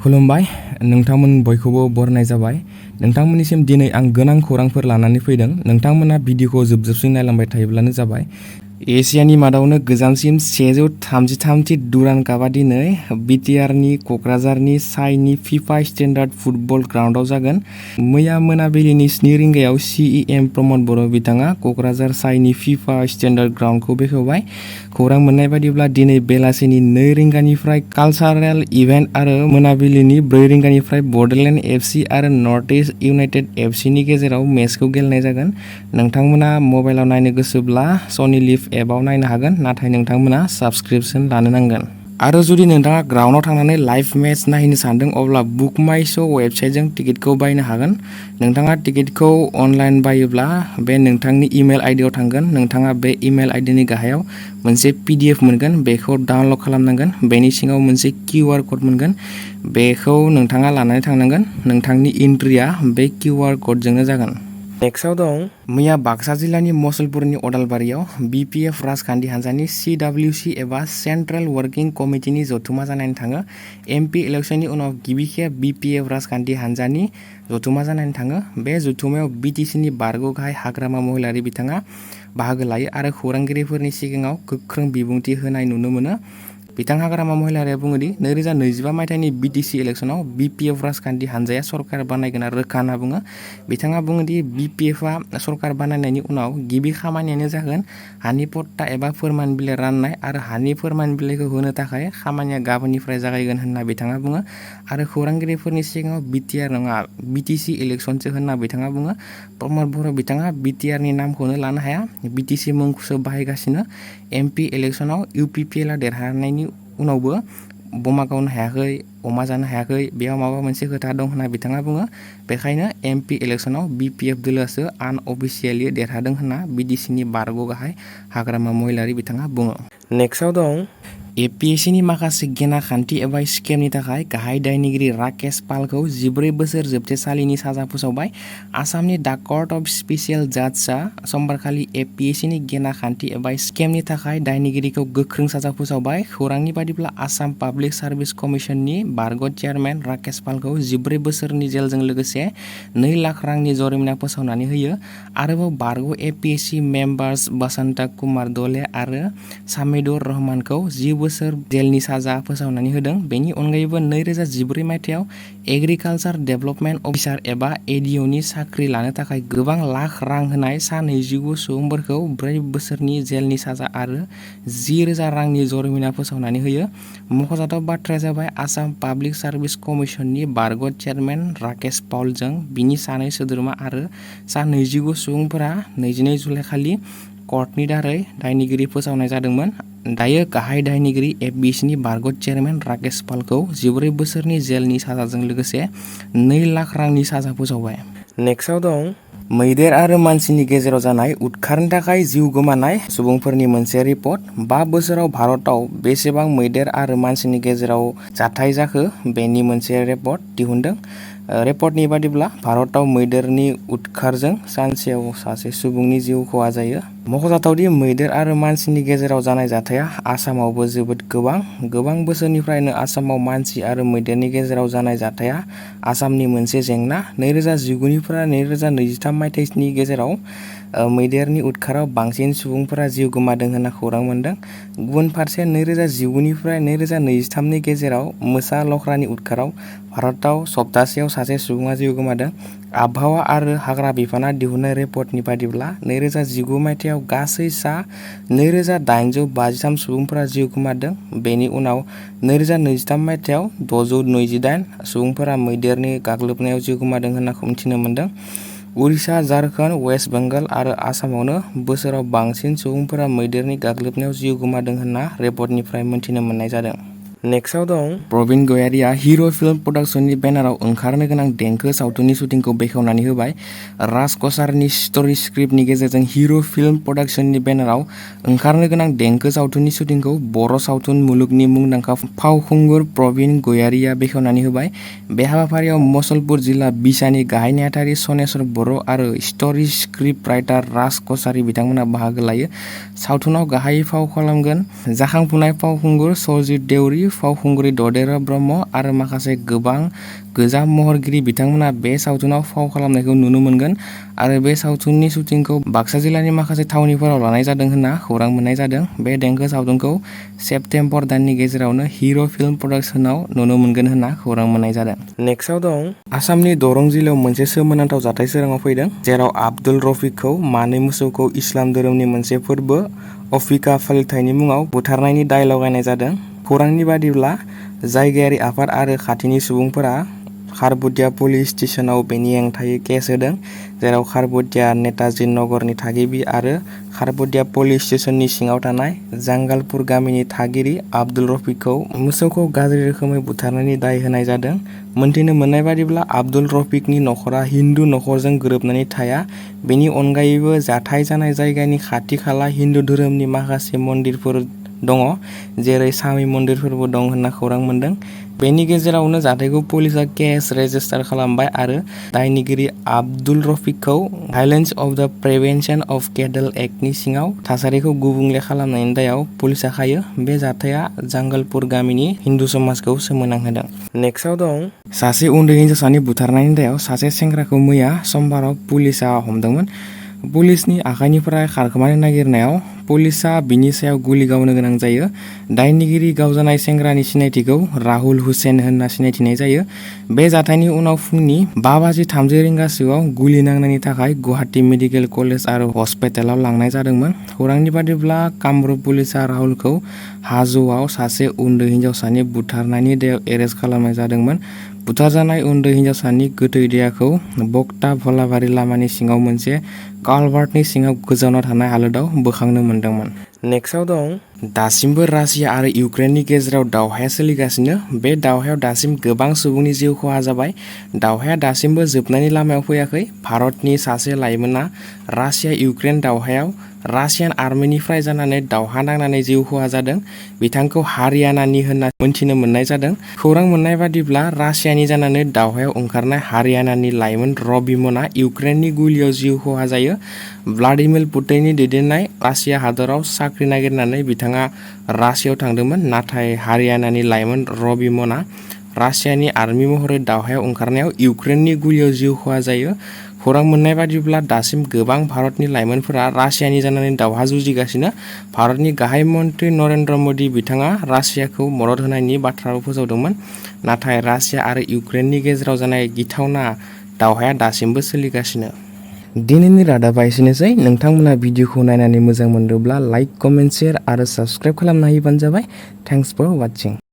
खुलुमबाय नोंथांमोन बयखौबो बरनाय जाबाय। नोंथांमोननिसिम दिनै आं गोनां खौरांफोर लानानै फैदों। नोंथांमोना भिडिअखौ जोबसिम नायलांबाय थायोब्लानो जाबाय। एसियानि मादावनो गोजामसिम 133थि दुरान कापआ दिनै बिटिआरनि क'क्राझारनि साइनि फिफा स्टेन्डार्ड फुटबल ग्राउन्डआव जागोन। मैया मोनाबिलिनि 7 रिंगायाव सिइएम प्रमद बर' बिथाङा क'क्राझार साइनि फिफा स्टेन्डार्ड ग्राउन्डखौ बेखेवबाय। खौरां मोननाय बादिब्ला दिनै बेलासिनि 2 रिंगानिफ्राय कालचारेल इभेन्ट आरो मोनाबिलिनि 4 रिंगानिफ्राय बड'लेण्ड एफसि आरो नर्थ इस्ट इउनाइटेड एफसिनि गेजेराव मेचखौ गेलेनाय जागोन। नोंथांमोना मबाइलाव नायनो गोसोब्ला सनि लिभ एपआव नायनो हागोन, नाथाय नोंथांमोना साबस्क्रिपसन लानो नांगोन। आरो जुदि नोंथाङा ग्राउन्डआव थांनानै लाइभ मेच नायनो सानदों अब्ला बुक माइ श' वेबसाइटजों टिकेटखौ बायनो हागोन। नोंथाङा टिकेटखौ अनलाइन बायोब्ला बे नोंथांनि इमेल आइडियाव थांगोन। नोंथाङा बे इमेल आइडिनि गाहायाव मोनसे PDF मोनगोन, बेखौ डाउनलड खालामनांगोन। बेनि सिङाव मोनसे QR कड मोनगोन, बेखौ नोंथाङा लानानै थांनांगोन। नोंथांनि एन्ट्रिया बे QR कडजोंनो जागोन। नेक्स्टआव दं मैया बाक्सा जिल्लानि मसलपुरनि अदालबारियाव BPF राजखान्थि हान्जानि CWC एबा सेन्ट्रेल वर्किं कमिटिनि जथुमा जानानै थाङो। MP इलेक्सननि उनाव गिबि खेब BPF राजखान्थि हान्जानि जथुमा जानानै थाङो। बे जथुमायाव BTCनि बारग' गाहाय हाग्रामा महिलारी बिथाङा बाहागो लायो आरो खौरांगिरिफोरनि सिगाङाव गोख्रों बिबुंथि होनाय नुनो मोनो। बिथां हाग्रामा महिलारीआ बुङोदि 2025 मायथाइनि BTC इलेक्सनाव BPF राजखान्थि हान्जाया सरकार बानायगोना रोखा होनना बुङो। बिथाङा बुङोदि BPFआ सरकार बानायनायनि उनाव गिबि खामानियानो जागोन हानि पट्टा एबा फोरमान बिलाइ राननाय आरो हानि फोरमान बिलाइखौ होनो थाखाय खामानिया गाबोननिफ्राय जागायगोन होनना बिथाङा बुङो आरो खौरांगिरिफोरनि सिगाङाव BTR नङा BTC इलेक्सनसो होनना बिथाङा बुङो। प्रमद बर' बिथाङा BTRनि नामखौनो लानो हाया, BTC मुंखौसो बाहायगासिनो। MP इलेक्सनाव UPPL देरहानायनि उनावबो बमा गावनो हायाखै, अमा जानो हायाखै, बेयाव माबा मोनसे खोथा दं होनना बिथाङा बुङो। बेखायनो MP इलेक्सनाव BPF दोलोआसो आनअफिसियेलि देरहादों होनना BTCनि बारग' गाहाय हाग्रामा महिलारी बिथाङा बुङो। नेक्स्टआव दं APSCनि माखासे गेनाखान्थि एबा स्केमनि थाखाय गाहाय दायनिगिरि राकेश पालखौ 14 बोसोर जोबथेसालिनि साजा फोसावबाय। आसामनि दा कर्ट अफ स्पेसियेल जाजआ समबारखालि APSCनि गेनाखान्थि एबा स्केमनि थाखाय दायनिगिरिखौ गोख्रों साजा फोसावबाय। खौरांनि बादिब्ला आसाम पाब्लिक सार्भिस कमिसननि बारग' चेयारमेन राकेश पालखौ 14 बोसोरनि जेलजों लोगोसे 2 लाख रांनि जरिमाना फोसावनानै होयो। आरोबाव बारग' APSC मेम्बार्स बसन्ता कुमार दले आरो सामिदुर रहमानखौ 10 बोसोर जेलनि साजा फोसावनानै होदों। बेनि अनगायैबो 2014 मायथाइयाव एग्रिकालचार डेभेलपमेन्ट अफिसार एबा ADOनि साख्रि लानो थाखाय गोबां लाख रां होनाय सा 29 सुबुंफोरखौ 4 बोसोरनि जेलनि साजा आरो 10,000 रांनि जरिमाना फोसावनानै होयो। मख'जाथाव बाथ्राया जाबाय आसाम पाब्लिक सार्भिस कमिसननि बारग' चेयारमेन राकेश पालजों बिनि सानै सोद्रोमा आरो सा 29 सुबुंफोरा 22 जुलाइ खालि कर्टनि दारै दायनिगिरि फोसावनाय जादोंमोन। दायो गाहाय दायनिगिरि APSCनि बारग' चेयारमेन राकेश पालखौ 14 बोसोरनि जेलनि साजाजों लोगोसे 2 लाख रांनि साजा फोसावबाय। नेक्स्टआव दं मैदेर आरो मानसिनि गेजेराव जानाय उदखारनि थाखाय जिउ गोमानाय सुबुंफोरनि मोनसे रिपर्ट। 5 बोसोराव भारतआव बेसेबां मैदेर आरो मानसिनि गेजेराव जाथाय जाखो बेनि मोनसे रिपर्ट दिहुनदों। रिपर्टनि बादिब्ला भारतआव मैदेरनि उदखारजों सानसेयाव सासे सुबुंनि जिउ खहा जायो। मख'जाथावदि मैदेर आरो मानसिनि गेजेराव जानाय जाथाया आसामावबो जोबोद गोबां बोसोरनिफ्रायनो आसामाव मानसि आरो मैदेरनि गेजेराव जानाय जाथाया आसामनि मोनसे जेंना। 2019 निफ्राय 2023 मायथाइनि गेजेराव मैदेरनि उदखाराव बांसिन सुबुंफोरा जिउ गोमादों होनना खौरां मोनदों। गुबुन फारसे 2019 निफ्राय 2023 नि गेजेराव मोसा लख्रानि उदखाराव भारतआव सप्तासेयाव सासे सुबुङा जिउ गोमादों। आबहावा आरो हाग्रा बिफाना दिहुननाय रिपर्टनि बादिब्ला 2019 मायथाइयाव गासै सा 2,853 सुबुंफोरा जिउ गोमादों। बेनि उनाव 2023 मायथाइयाव 628 सुबुंफोरा मैदेरनि गाग्लोबनायाव जिउ गोमादों होनना मिथिनो मोन्दों। उरिष्या, झारखन्ड, वेस्ट बेंगल आरो आसामावनो बोसोराव बांसिन सुबुंफोरा मैदेरनि गाग्लोबनायाव जिउ गोमादों होनना रिपर्टनिफ्राय मिथिनो मोननाय जादों। नेक्स्टआव दं प्रबिन गयारिया हिर' फिल्म प्रडाक्शननि बेनाराव ओंखारनो गोनां देंखो सावथुननि शुटिंखौ बेखेवनानै होबाय। राज कचारनि स्ट'री स्क्रिप्टनि गेजेरजों हिर' फिल्म प्रडाक्शननि बेनाराव ओंखारनो गोनां देंखो सावथुननि शुटिंखौ बर' सावथुन मुलुगनि मुंदांखा फावखुंगुर प्रबिन गयारिया बेखेवनानै होबाय। बे हाबाफारियाव मसलपुर जिल्ला बिसानि गाहाय नेहाथारि सनेस्वर बर' आरो स्ट'री स्क्रिप्ट राइटार राज कचारी बिथांमोना बाहागो लायो। सावथुनाव गाहायै फाव खालामगोन जाखांफुनाय फावखुंगुर सरजित देउरि, फावखुंग्रि ददेरा ब्रह्म आरो माखासे गोबां गोजाम महरगिरि बिथांमोना बे सावथुनाव फाव खालामनायखौ नुनो मोनगोन आरो बे सावथुननि शुटिंखौ बाक्सा जिल्लानि माखासे थावनिफोराव लानाय जादों होनना खौरां मोननाय जादों। बे देंखो सावथुनखौ सेप्तेम्बर दाननि गेजेरावनो हिर' फिल्म प्रडाक्शनाव नुनो मोनगोन होनना खौरां मोननाय जादों। नेक्स्टआव दं आसामनि दरं जिल्लायाव मोनसे सोमोनांथाव जाथाय सोराङाव फैदों, जेराव आब्दुल रफिकखौ मानै मोसौखौ इस्लाम धोरोमनि मोनसे फोरबो अफिका फालिथायनि मुङाव बुथारनायनि दाय लगायनाय जादों। खौरांनि बादिब्ला जायगायारि आफाद आरो खाथिनि सुबुंफोरा खारबुदिया पुलिस स्टेशनाव बेनि हेंथायै केस होदों, जेराव खारबुदिया नेताजी नगरनि थागिबि आरो खारबुदिया पुलिस स्टेशननि सिङाव थानाय जांगालपुर गामिनि थागिरि आब्दुल रफिकखौ मोसौखौ गाज्रि रोखोमै बुथारनायनि दाय होनाय जादों। मोनथिनो मोननाय बादिब्ला आब्दुल रफिकनि नखरा हिन्दु नखरजों गोरोबनानै थाया। बेनि अनगायैबो जाथाय जानाय जायगानि खाथि खाला हिन्दु धोरोमनि माखासे मन्दिरफोर दङ, जेरै सामी मन्दिरफोरबो दं होनना खौरां मोनदों। बेनि गेजेरावनो जाथायखौ पुलिसा केस रेजिस्टार खालामबाय आरो दायनिगिरि आब्दुल रफिकखौ भायलेन्स अफ द प्रिभेन्सन अफ केटल एक्टनि सिङाव थासारिखौ गुबुंले खालामनायनि दायाव पुलिसा खायो। बे जाथाया जांगालपुर गामिनि हिन्दु समाजखौ सोमोनांहोदों। नेक्स्टआव दं सासे उन्दै हिनजावसानि बुथारनायनि दायाव सासे सेंग्राखौ मैया समबाराव पुलिसा हमदोंमोन। पुलिसनि आखाइनिफ्राय खारखोमानो नागिरनायाव पुलिसा बिनि सायाव गुलि गावनो गोनां जायो। दायनिगिरि गावजानाय सेंग्रानि सिनायथिखौ राहुल हुसेन होनना सिनायथिनाय जायो। बे जाथायनि उनाव फुंनि 5:30 रिंगासोआव गुलि नांनायनि थाखाय गुवाहाटि मेडिकेल कलेज आरो हस्पिटालाव लांनाय जादोंमोन। खौरांनि बादिब्ला कामरुप पुलिसा राहुलखौ हाजोआव सासे उन्दै हिनजावसानि बुथारनायनि दायाव एरेस्ट खालामनाय जादोंमोन। बुथारजानाय उन्दै हिनजावसानि गोथै देहाखौ बक्ता भलाबारि लामानि सिङाव मोनसे कालभार्टनि सिङाव गोजावना थानाय हालोदाव बोखांनो मोनदोंमोन। नेक्स्टआव दं दासिमबो रासिया आरो इउक्रेननि गेजेराव दावहाया सोलिगासिनो। बे दावहायाव दासिम गोबां सुबुंनि जिउ खहा जाबाय। दावहाया दासिमबो जोबनायनि लामायाव फैयाखै। भारतनि सासे लाइमोना रासिया इउक्रेन दावहायाव रासियान आर्मिनिफ्राय जानानै दावहा नांनानै जिउ खहा जादों। बिथांखौ हारियानानि होनना मोनथिनो मोननाय जादों। खौरां मोननाय बादिब्ला रासियानि जानानै दावहायाव ओंखारनाय हारियानानि लाइमोन रबिमना इउक्रेननि गुलियाव जिउ खहा जायो। व्लादिमिर पुतिननि दैदेननाय रासिया हादराव साख्रि नागिरनानै बिथाङा रासियाव थांदोंमोन, नाथाय हारियानानि लाइमोन रबिमना रासियानि आर्मि महरै दावहायाव ओंखारनायाव इउक्रेननि गुलियाव जिउ खहा जायो। खौरां मोननाय बादिब्ला दासिम गोबां भारतनि लाइमोनफोरा रासियानि जानानै दावहा जुजिगासिनो। भारतनि गाहाय मन्त्रि नरेन्द्र मोदी बिथाङा रासियाखौ मदद होनायनि बाथ्राबो फोसावदोंमोन, नाथाय रासिया आरो इउक्रेननि गेजेराव जानाय गिथावना दावहाया दासिमबो सोलिगासिनो। दिनैनि रादाबा एसेनोसै। नोंथांमोना भिडिअखौ नायनानै मोजां मोनदोंब्ला लाइक, कमेन्ट, शेयार आरो साबस्क्राइब खालामना होबानो जाबाय। Thanks for वाचिं।